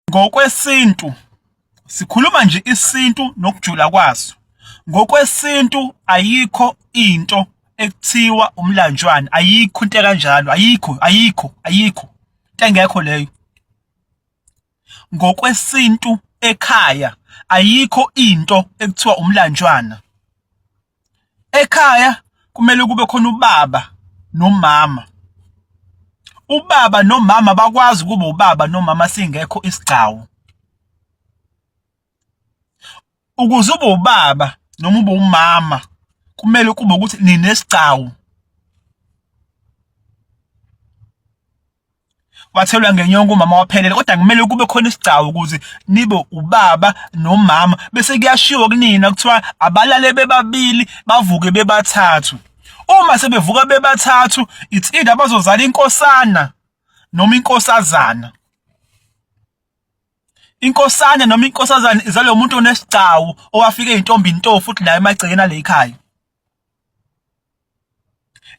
Ngokwesintu sikhuluma nje isintu nokujula kwaso. Ngokwesintu ayikho into ekuthiwa umlanjwana, ayikho into ekanjalo, ayikho, ayikho, ayikho into engekho leyo. Ngokwesintu ekhaya ayikho into ekuthiwa umlanjwana. Ekhaya kumele kube khona ubaba nomama. Ubaba nomama bakwazi ukuba ubaba nomama singekho isigcawu. Ukuze ube ubaba noma ube umama kumele kube ukuthi ninesigcawu. Wathelwa ngenyongo umama waphelela, kodwa kumele kube khona isigcawu ukuze nibe ubaba nomama, bese kuyashiwo kunina kuthiwa abalale bebabili bavuke bebathathu. Uma sebevuka bebathathu, it's either bazozala inkosana noma inkosazana. Inkosana noma inkosazana izalwa umuntu onesigcawu owafika eyintombi nto futhi la emagcekeni ale ekhaya.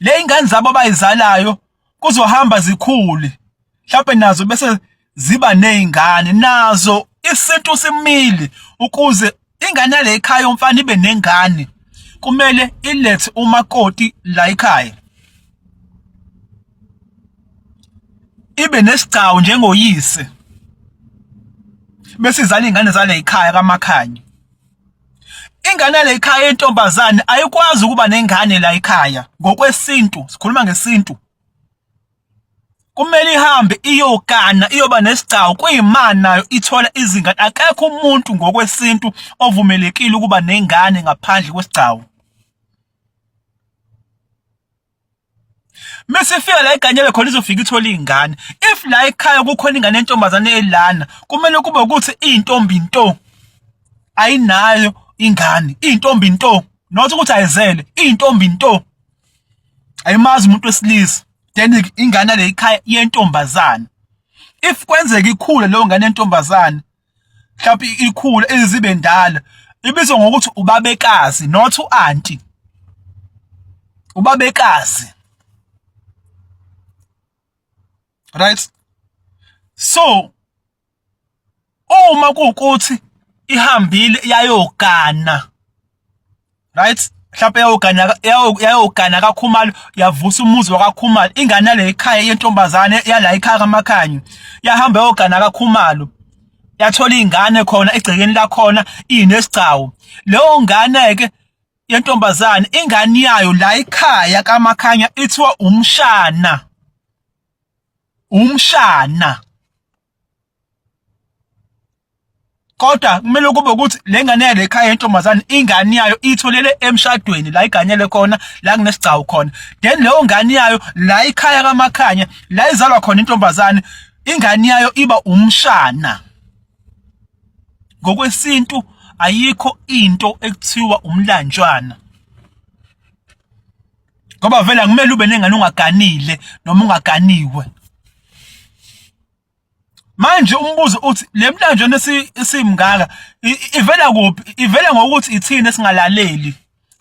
Le ingane zabo abayizalayo kuzohamba zikhule mhlawumbe nazo bese ziba nezingane nazo. Isintu simile, ukuze ingane yale ekhaya umfana ibe nengane kumele ilethe umakoti la ekhaya, ibe nesigcawu njengoyise, bese izala ingane zale ekhaya kaMakhanya. Ingane yale ekhaya yentombazane ayikwazi ukuba nengane la ekhaya ngokwesintu, sikhuluma ngesintu. Kumele ihambe iyogana, iyoba nesigcawu, kuyimana nayo ithola izingane. Akekho umuntu ngokwesintu ovumelekile ukuba nengane ngaphandle kwesigcawu. Mesifika la iganyele khona izofika ithole ingane. If la ekhaya kukhona ingane yentombazane elana, kumele kube ukuthi intombi nto, ayinayo ingane, intombi nto, not ukuthi ayizele, intombi nto, ayimazi umuntu wesilisa. Then ingane le ekhaya yentombazane, if kwenzeka ikhule leyo ngane yentombazane, mhlawumbe ikhule izibe ndala, ibizwa ngokuthi ubabekazi, not u-anti, ubabekazi, right? So uma kuwukuthi ihambile yayogana, right, mhlawumbe yayogana, yayogana kaKhumalo, yavusa umuzi wakaKhumalo, ingane yale ekhaya yentombazane yala ekhaya kaMakhanyo yahamba yogana kaKhumalo, yathola ingane khona egcekeni lakhona inesigcawu. Leyo ngane ke yentombazane, ingane yayo la ekhaya kaMakhanya ithiwa umshana, umshana. Kodwa kumele kube ukuthi le ngane yale ekhaya yentombazane, ingane yayo itholele emshadweni la iganyele khona, la kunesigcawu khona. Then leyo ngane yayo la ekhaya kaMakhanya, la izalwa khona intombazane, ingane yayo iba umshana. Ngokwesintu ayikho into ekuthiwa umlanjwana, ngoba vele akumele ube nengane ungaganile noma ungaganiwe. Manje umbuzo uthi, le mlanjwana esimngaka ivela kuphi? Ivela ngokuthi ithina esingalaleli,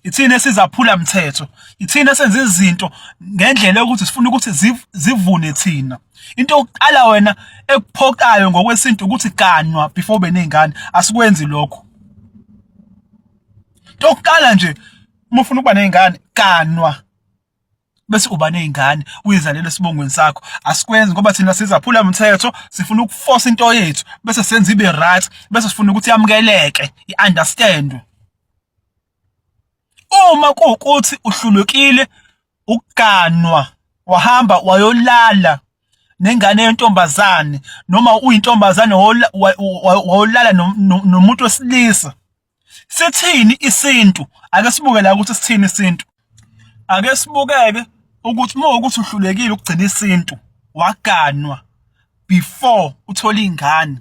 ithina esizaphula mthetho, ithina esenza izinto ngendlela yokuthi sifuna ukuthi zivune thina. Into yokuqala wena ekuphoqayo ngokwesintu ukuthi ganwa before ube ney'ngane, asikwenzi lokho. Into yokuqala nje, uma ufuna ukuba ney'ngane, ganwa bese uba nezingane, uyizalele esibongweni sakho. Asikwenzi ngoba thina sizaphula umthetho, sifuna ukuforce into yethu bese senza ibe right, bese sifuna ukuthi yamukeleke, i-understand. Uma kuwukuthi uhlulekile ukuganwa, wahamba wayolala nengane yentombazane, noma uyintombazane wayolala nomuntu wesilisa, sithini isintu? Ake sibuke la ukuthi sithini isintu. Ake sibukeke ukuthi uma ukuthi uhlulekile ukugcina isintu, waganwa before uthola ingane,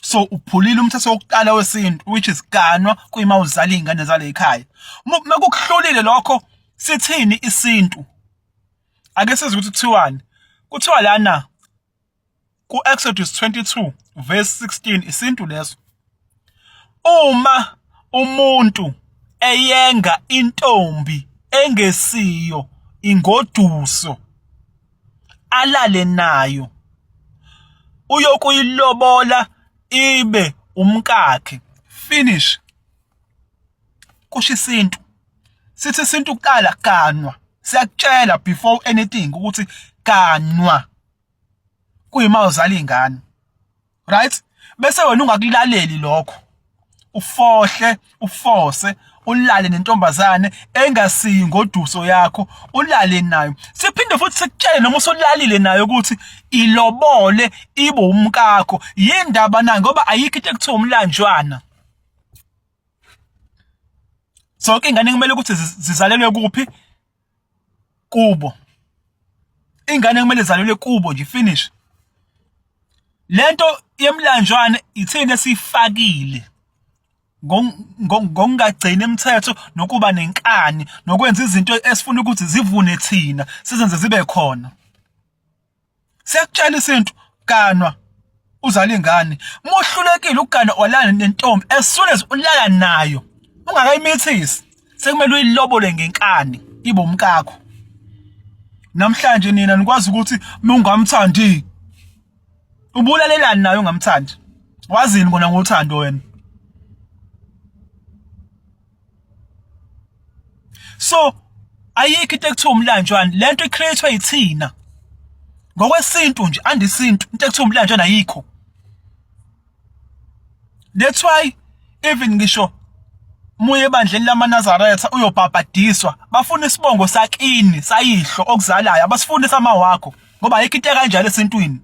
so uphulile umthetho wokuqala wesintu, which is ganwa kuyima uzala izingane zale ekhaya. Mekukuhlulile lokho, sithini isintu? Ake sizwe ukuthi kuthiwani. Kuthiwa lana ku-Exodus 22 verse 16, isintu leso: uma umuntu eyenga intombi engesiyo ingoduso alale nayo, uyokuyilobola. ibe umkakhe. Finish. Kusho isintu. Sithi isintu kuqala ganwa. Siyakutshela before anything ukuthi ganwa. Kuyima uzala ingane. Right? Bese wena ungakulaleli lokho. Ufohle, ufose, ulale nentombazane engasiyi ngoduso yakho, ulale nayo. Siphinde futhi sikutshele noma usulalile nayo ukuthi ilobole ibe umkakho. Yindaba na ngoba ayikho into ekuthiwa umlanjwana. Zonke ingane kumele ukuthi zizalelwe kuphi? Kubo. Ingane kumele izalelwe kubo nje finish. Lento yemlanjwane ithini esifakile ngokungagcini imithetho nokuba nenkani nokwenza izinto esifuna ukuthi zivune thina sizenze zibe khona. Siyakutshela isintu ganwa uzala ingane. Muhlulekile ukugana walala nentombi as soon as ulala nayo ungakayimithisi sekumele uyilobole ngenkani ibe umkakho. Namhlanje nina nikwazi ukuthi mungamthandi ubulalelani naye ungamthandi. Wazini kona ngothando wena? So ayikho into ekuthiwa umlanjwana, lento icreate yithina ngokwesintu nje, andisintu into ekuthiwa umlanjwana ayikho. That's why even ngisho muye ebandleni lamaNazaretha uyobhabhadiswa, bafuna isibongo sakini sayihlo okuzalayo, abasifuni samawakho ngoba ayikho into ekanjalo esintwini.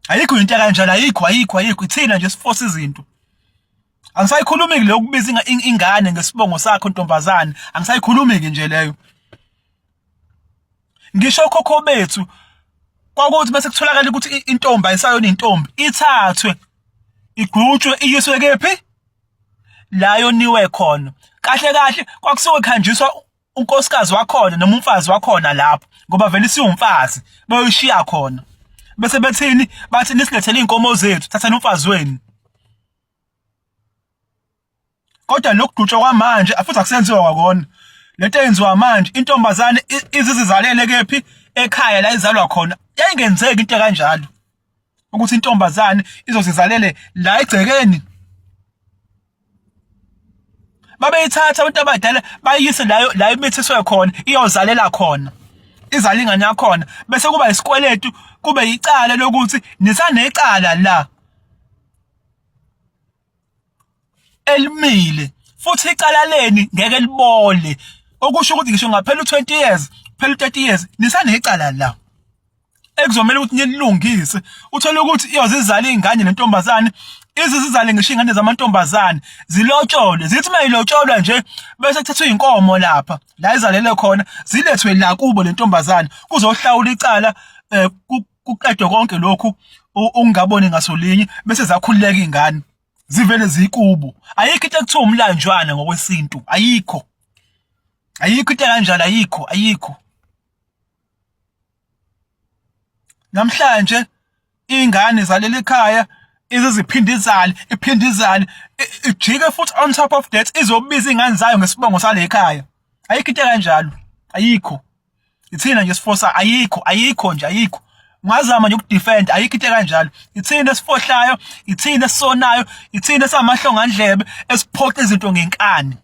Ayikho into ekanjalo, ayikho, ayikho, ayikho. Ithina nje siforce izinto. Angisayikhulumi-ke leyo kubiza ingane ngesibongo sakho ntombazane, angisayikhulumi-ke nje leyo. Ngisho okhokho bethu kwakuthi bese kutholakala ukuthi intombi ayisayona intombi, ithathwe igqutshwe iyiswe kephi? La yoniwe khona. Kahle kahle kwakusuke kuhanjiswa unkosikazi wakhona noma umfazi wakhona lapho ngoba vele isiwumfazi bayoyishiya khona. Bese bethini? Bathi nisilethele iy'nkomo zethu, thathani umfazi wenu. Kodwa lokugqutshwa kwamanje futhi akusenziwa kwakona. Lento eyenziwa manje intombazane izizalele kephi ekhaya la izalwa khona. Yayingenzeki into kanjalo. Ukuthi intombazane izozizalele la egcekeni. Babeyithatha abantu abadala bayise la la imithiswe khona iyozalela khona. Izale ingane yakhona bese kuba isikweletu kube icala lokuthi nisanecala la. Elimile futhi icala leni ngeke libole, okusho ukuthi ngisho ngaphela u20 years, phela u30 years nisanecala la ekuzomela ukuthi nilungise. Uthole ukuthi iyozizala ingane nentombazane, izizale ngisho ingane zamantombazane zilotsholwe, zithi mayilotsholwa nje bese kuthathwa inkomo lapha la izalele khona zilethwe la kubo lentombazane kuzohlawula icala, kuqedwe konke lokhu ungaboni ngasolinye bese zakhululeka ingane zivele zikubo. Ayikho into ekuthiwa umlanjwana ngokwesintu, ayikho, ayikho into kanjalo, ayikho, ayikho. Namhlanje ingane zaleli ekhaya iziziphinde izale, iphinde izale, ijike futhi on top of that izobiza ingane zayo ngesibongo sale ekhaya. Ayikho into kanjalo, ayikho. Ithina nje sifosa, ayikho, ayikho nje, ayikho. Ungazama nje ukudefend, ayikho into kanjalo. Ithina esifohlayo, ithina esisonayo, ithina esamahlongandlebe esiphoqa izinto ngenkani.